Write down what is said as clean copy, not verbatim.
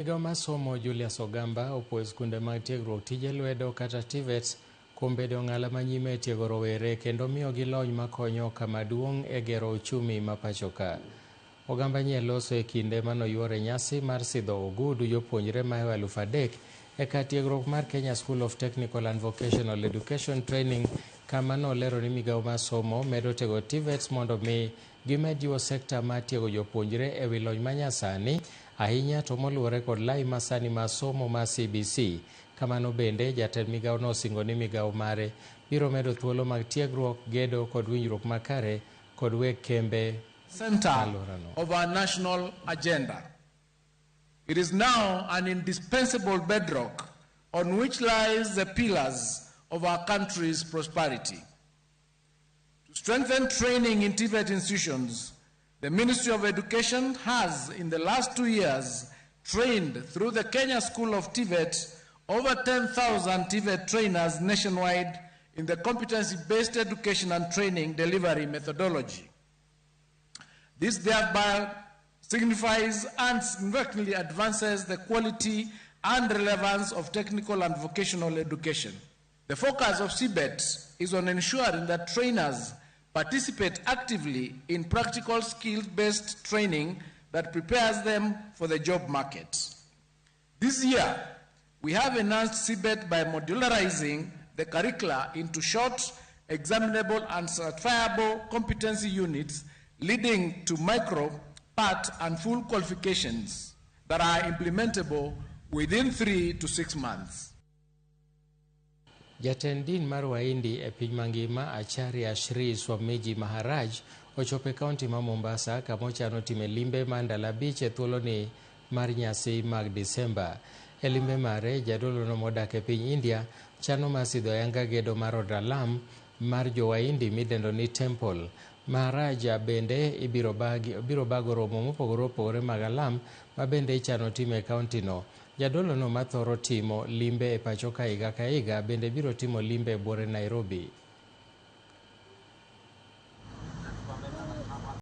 Migawo mar somo Julius Ogamba opuoyo skunde mag tiegruok tije lwedo kata TVETs kuom bedo ong'ala manyime e tiego rowere kendo miyogi lony makonyo kama duong' e gero uchumi ma pachoka. Ogamba nye loso e kinde manoyuor e nyasi mar sidho ogudu jopuonjre mahewo 3000 e kar tiegruok mar Kenya School of Technical and Vocational Education Training kama nolero ni migawo mar somo medo tego TVETs mondo mi gimed jiwo sekta mar tiego jopuonjre e wi lony manyasani ahinya to moluwore kod lai masani mar somo mar CBC. Kamano bende jatend migawo nosingo ni migawo mare biro medo thuolo mag tiegruok, gedo kod winjruok makare kod weg kembe center alworano. of our national agenda. It is now an indispensable bedrock on which lies the pillars of our country's prosperity. To strengthen training in TVET institutions, the Ministry of Education has, in the last 2 years, trained through the Kenya School of TVET over 10,000 TVET trainers nationwide in the competency-based education and training delivery methodology. This thereby signifies and significantly advances the quality and relevance of technical and vocational education. The focus of CBET is on ensuring that trainers participate actively in practical skills-based training that prepares them for the job market. This year, we have enhanced CBET by modularizing the curricula into short, examinable, and certifiable competency units, leading to micro, part, and full qualifications that are implementable within 3 to 6 months. Jatend din mar Waindi e piny mangima Acharya Shri Swamiji Maharaj ochopo e kaunti ma Mombasa kama ochano time limbe mar ndalo 5 e thuoloni mar nyasi mag Disemba. E limbe mare, jadolono modak e piny India chano mar sidho ayanga gedo mar od alam mar jo-Waindi midendo ni Temple. Maharaj bende ibiro bago romo mopogore opogore mag alam ma bende ichano timo e kaunti no. Jadolono mathoro timo limbe e pacho ka higa ka higa bende biro timo limbe e buore Nairobi.